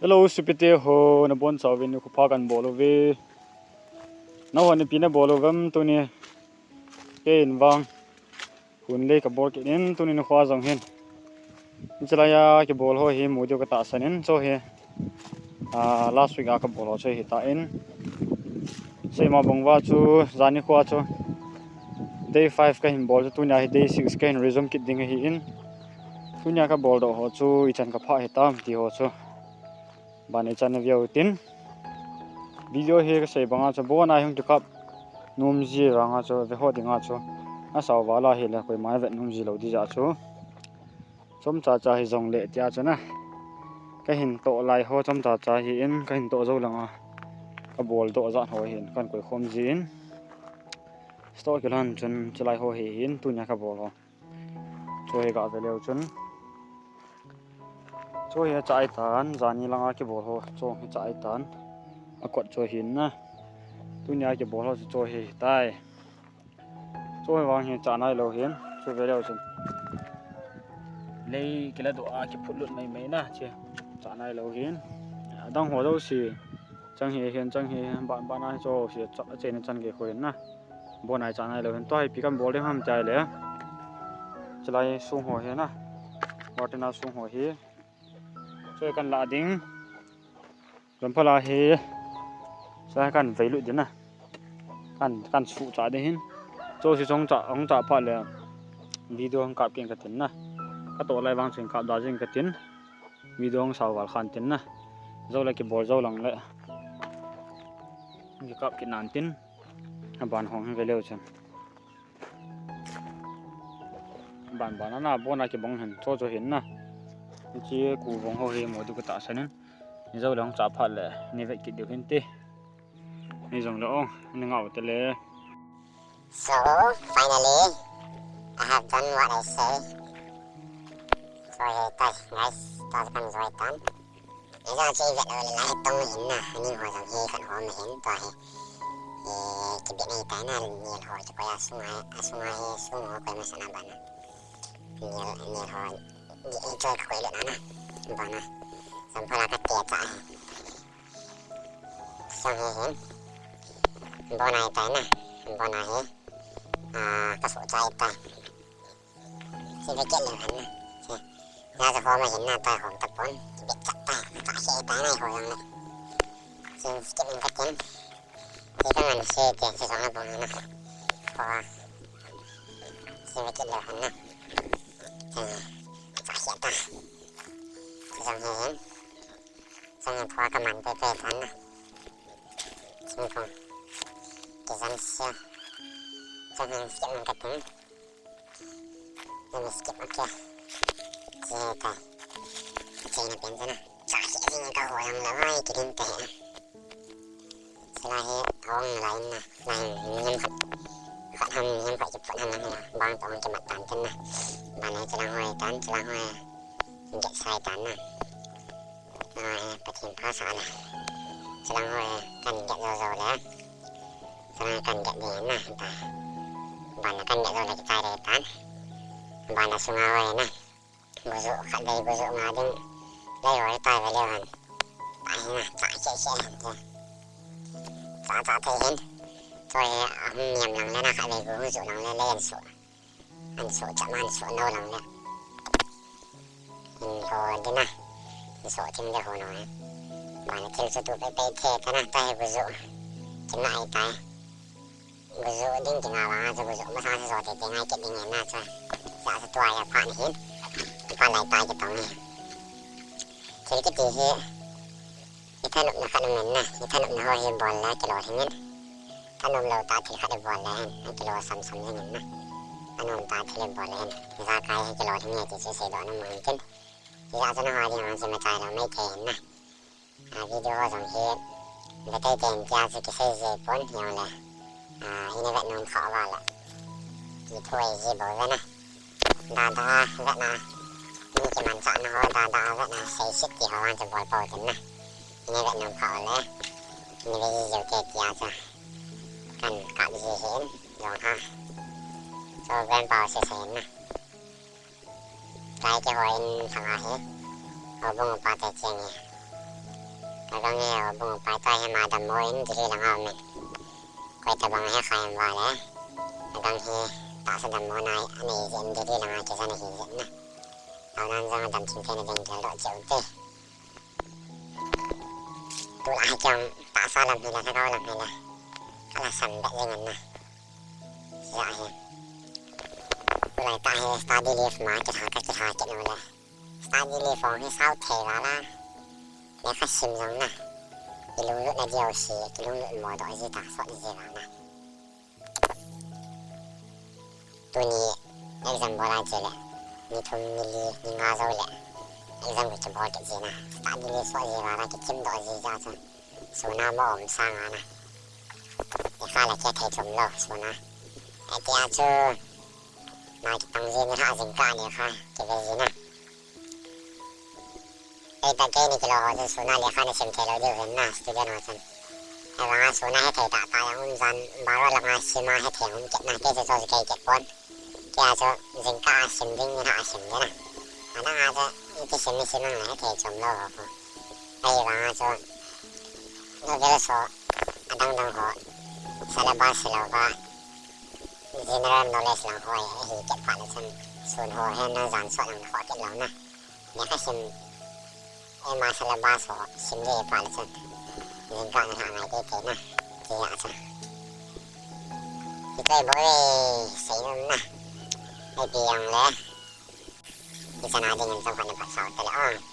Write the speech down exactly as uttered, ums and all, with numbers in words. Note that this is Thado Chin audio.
Hello, sopite ho, nabonchauvin nikho pha kabol uve. Nahon ipi nabol uvem tuni? Kei in vang hunlei kabol kit in, tuni nikho jong hin. Hiche laiya kibol ho hi mu diu katahsan in, chu hi, ah, last week a kabol ho chu hitan. Seima bang uva chu, jan nikho chu day five kahin bol chu, tunia hi day six kahin resume kit ding ahin. Tunia kabol doh ho chu ichan kaphah hitam ti ho chu ban ichan naveu tin. Video hi kasei banga chu, bon a hung kikap nom ji vanga chu, veho dinga chu asao val ahile koima vet nom ji lou ding jeh chun, chomcha cha hijongle tia chun a, kahin toh lai ho chomcha cha hin, kahin toh jou langa kabol doh jat ho hin kan koi khom jin. Stoh kilhon chun chulai ho hi hin, tunia kabol ho. Chu hi gave leu chun, chu hi achai tan, jani langa kibol ho chu hi achai tan. Akot chu hin na. Tunia kibol ho chu, chu hitai. Chu hi vang hi cha nailou hin, chu ve leu chun, lei kiladoh a kiphutlut maimai na, chu cha nailou hin. Adang ho jouse chang hi hin, chang hi hin, ban ban a hi chu jouse achaina chan gei khu hin na. Bon a icha nailou hin, tua hi ipi kabol ding ham tia ahile, chulai sung ho hi na, Martina sung ho hi, chu hi kanlah ding. Lamphal a hi, chulai kanveilut ding na. Kan, kansuhchah ding hin. Chu jouse hung chah, hung chah phat le video hung kap kit inge katin na. Katoh lai vang chun kap da jing inge katin. Video hung sao val khan tin na. Jou le kibol jou lang le kikap kit nan tin. Aban ho hi ve leu chun, ban ban a na, bon a kibang hin, chu chu hin na. Hiche ku vong ho hi mu diu katahsan in. Ijou le hung chah phat le nei vet kit diu hinte. Hijongle o, nei ngah u tele. So, finally, I have done what I say. So, hitai, guys, tua chu kanjoi tan. Hiche chu ivet lou le lai tong ahin na, ani ho jong hi khat hom ahin, tua hi, eh, kibit nei tai na, nel ho chu koi a, asunga, asunga hi sung ho koi masa na bana. Nel, nel ho, di, eh, choi kakoi lut na na, bana. Lamphal a kate cha hi. Sang hi hin. Bon a hitai na, bon a hi. Ah, kasuhchah hitai. Hiche ve kit leu hen na. Hiche. Hiche chu hom ahin na, tua hom tapon. Kibit chat tai. Chah khe tai na, ho jong le. Hiche skip in katin. Hiche kangan se te, hiche jong le bong na. Ho. Hiche ve kit leu hen na. Hiche. Chah khe tai. Hiche jong hi hin. Hiche hi thua kaman pepe tan na. Hiche hi kong. Hiche jong se. Hiche hi skip in katin. Let me skip, okay. Hiche ta. Hiche na pen jana. Sa hi jing ka ho jong la mai kidin te. Sila hi hong lai na. Lai nim khat. Khat ham nim khat ki put ham na. Bang tong ki mat tan ten na. Ba na chilang hoi tan, chilang hoi. Get sai tan na. Ah, Pathen pha sa na. Chilang hoi kan get jo jo le. Sana kan get ding na ta. Bana kan get jo le kichai ding tan. Bana sunga hoi na. Buzu khat dei buzu nga ding. Lei hoi tai ve leu hen. Tai na, cha che che hen te. Cha cha thei hen. Choi a hum niam lang le na khat dei buzu lang le le an su. An su cha man su no lang le. In ho ding na. In su thim de ho no he. Bana thil su tu pe pe the ta na tai buzu. Thim na ai tai. Buzu ding kinga vang a chu buzu masa sa so te te ngai kit ding na chu. Sa sa tua ya pha ni hin. Pha lai tai ki tong ni. Thil kiti hi. I thanopna khat um in na. I thanopna ho hi bol le kilolhing in. Thanom lou tah thil khat i bol le hin. Kilosam sam jing in na. Thanom tah thil i bol le hin. Ijakai hi kilolhing e ti chu seidoh nom u hin tin. Ijeh chu nangho ding a chu machai lou maithei hin na. A, video ho jong hi, ve tei tei in tia chu kisei jipon, hijongle, a, ina vet nom kha uva le. Kithoi ji bou ve na. Dada vetna, mi kimanchahna ho, dada vetna, seiset ti ho vang chu bol pou tin na. Ina vet nom kha uva le. Ina ve ji jiu te tia chu. Kan kap ji hin, jong ha. So, grandpa se se hin na. Kai kihoi in thang ahi. Houbung upa te cheng e. Agang hi, o bung pai ta hi ma dammo in Delhi langa umin. Koi tabang hi kha em vale. Agang hi tahsa dammo na anei jeh in Delhi langa kijen ahi jeh na. Tao nan jong adam chim thei na ding gel doh cheh u te. Tulai hi kiang tahsa lam hi le, lhagao lam hi le. Kala sam bet jing in na. Sia hi. Tulai ta hi study leave ma kitha ka kitha kit u le. Study leave hong hi sao thei vala. Lekha sim jong na. Ilunglut na diu si, kilunglut mo doh ji ta, sot ji vala na. Tuni exam bol a che le. Ni thum ni li, ni nga jou le. Exam ko kibol kit ji na. Study leave sot ji vala kichim doh ji ja chu. Suna mo um sanga na. Lekha la kia thei thum lou, suna. Atia chu. Na kitang ji ni ha jingkah ni kha, kive ji na. Ei ta kei ni kilo ho chun suna lekha na sim thei lou diu hin na, student ho chun. Hivanga suna hethei tah tah jong um jan, baro langa sima hethei um kit na, kei chu chu kei kit pon. Kei a chu jingkah a sim ding ni na a sim ding na. Adang a chu, iti sim ni sim ang na hethei chom lou ho khu. Hivanga chu, novel so, adang dang ho, syllabus lou va, general knowledge lang ho, hi kit phat le chun, sun ho hen na jan sot lang ho kit lou na. Lekha sim, ei ma syllabus ho, sim le phat le chun. Jingkah na ha ngai te te na. Kei a chu. Kei bol e, sei nom na. Ei pi ang le. Kei chana ding in chang khat na phat sao te le o.